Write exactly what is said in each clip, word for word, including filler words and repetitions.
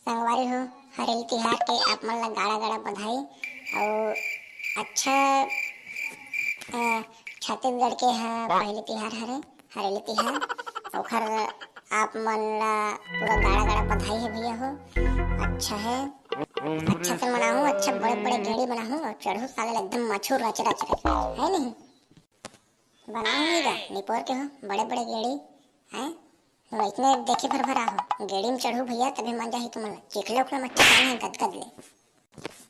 संगवारी हो, हरेली तिहार के आप मन ला गाड़ा गाड़ा बधाई। अउ अच्छा, अ, छत्तीसगढ़ के ह पहली तिहार हरे, हरेली तिहार, ओखर आप मन ला पूरा गाड़ा गाड़ा बधाई हे भैया हो। अच्छा है, अच्छा से मनाहू, अच्छा बड़े बड़े गेड़ी बनाहू अउ चढ़ू साले ला एकदम मछू रच रच के, है नहीं? बनाहू नहीं गा, निपोर के हो बड़े बड़े गेड़ी, हैं? वैसने देखे भर भर आहो, गेड़ी में चढ़ू भैया, तभी मजा ही तुमन ला। चिखले उखले मत चढ़ाना है गदगद ले।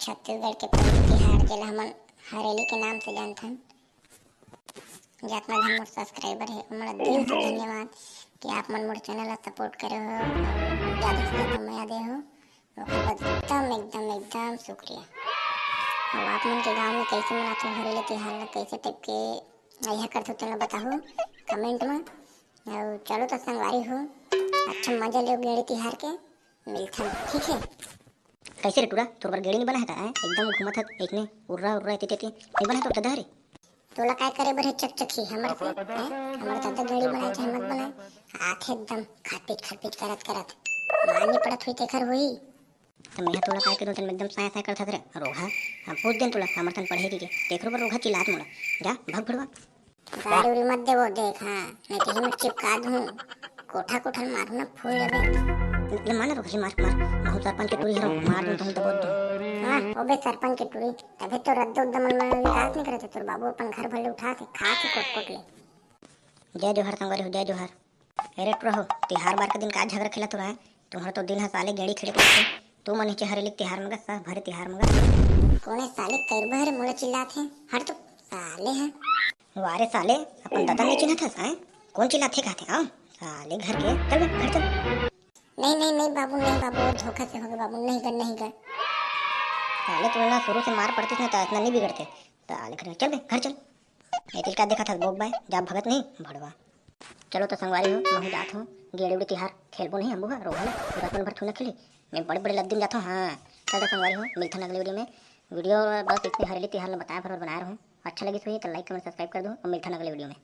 छत्तीसगढ़ के पहली तिहार जेला हमन हरेली के नाम से जानथन। जितना झन मोर सब्सक्राइबर है, उमन ला दिल से धन्यवाद कि आप मन मोर चैनल ला सपोर्ट करे हो, ज़्यादा से ज़्यादा मया दे हो, ओकर बर एकदम, एकदम, एकदम शुक्रिया। अउ आप मन के गांव में कैसे मनाथो हरेली तिहार ला, कैसे टाइप के अइहा करथो, तेला बताहू कमेंट में। अउ चलो तो संगवारी हो, अच्छा मजा लेव गेड़ी तिहार के, मिलथन, ठीक है? कैसे रे टूरा, तोर बर गेड़ी नहीं बना है का, हैं? एकदम घूमत हक, एक ने उर्रा उर्रा एती तेती, नहीं बना है तोर ददा रे? तोला काय करे बर है चकचकी हमर से, हैं? हमर ददा गेड़ी बनाए चाहे मत बनाए, आथे एकदम खटपिट खटपिट करत करत, मार नहीं पड़त हुई तेखर हुई। त मेंहा तोला काय करूं, तन एकदम साय साय करत हस रे, रोगहा। हम पूछ देन तोला, हमर तन पढ़े के, तेखरो बर रोगहा चिल्लात मोला, जा, भग भड़वा। गाड़ी उड़ी मत देवो देख, हाँ, नहीं तो हिम्मत चिपका दूं, कोठा कोठा मारू ना फूल लेबे। ले मार ना रोगहा, मार, मार, महू सरपंच के टूरी हरो, मार दूं, तहूं दबोच दूं। हाँ, ओबे सरपंच के टूरी, तभे तो रद्दा उद्दा मन में विकास नहीं करत हे, तोर बाबू अपन घर भले उठा से, खा के कोट कोट ले। जय जोहार संगवारी हो, जय जोहार। अरे टूरा हो, तिहार बार के दिन का झगरा खेलत हो रहा है? तुम्हर तो दिन ह साले गेड़ी खेले के लगथे। तू मन हिचे हरेली तिहार में गा, सह भरे तिहार में गा। कोने साले करबा हरे मोला चिल्लात हे? हट तो साले है। वारे साले, अपन ददा नहीं चिन्हत हस, हैं? कौन चिल्लात हे कहते? आओ, साले घर के, चल बे, घर चल। नहीं, नहीं, नहीं बाबू, नहीं बाबू, वो धोखा से हो गया बाबू, नहीं कर, नहीं कर। साले तू ना शुरू से मार पड़तीस ना तो इतना नहीं बिगड़ते। साले घर, चल बे, घर चल। ए तिलका देखत हस बोक बाय, जा भगत नहीं, भड़वा। चलो तो संगवारी हो, महूं जात हूं, गेड़ी उड़ी तिहार खेलबो नहीं, अम्बू हा, रोहन, पूरा अपन भर थू ना खेली, मैं बड़े बड़े लद्दी में जात हूं, हाँ। चल तो संगवारी हो, मिलथन अगले वीडियो में। वीडियो बस इतने हरेली तिहार ला बताए भर और बनाए रहूं। अच्छा लगिस होही तो लाइक, कमेंट, सब्सक्राइब कर दो और मिलथन अगले वीडियो में।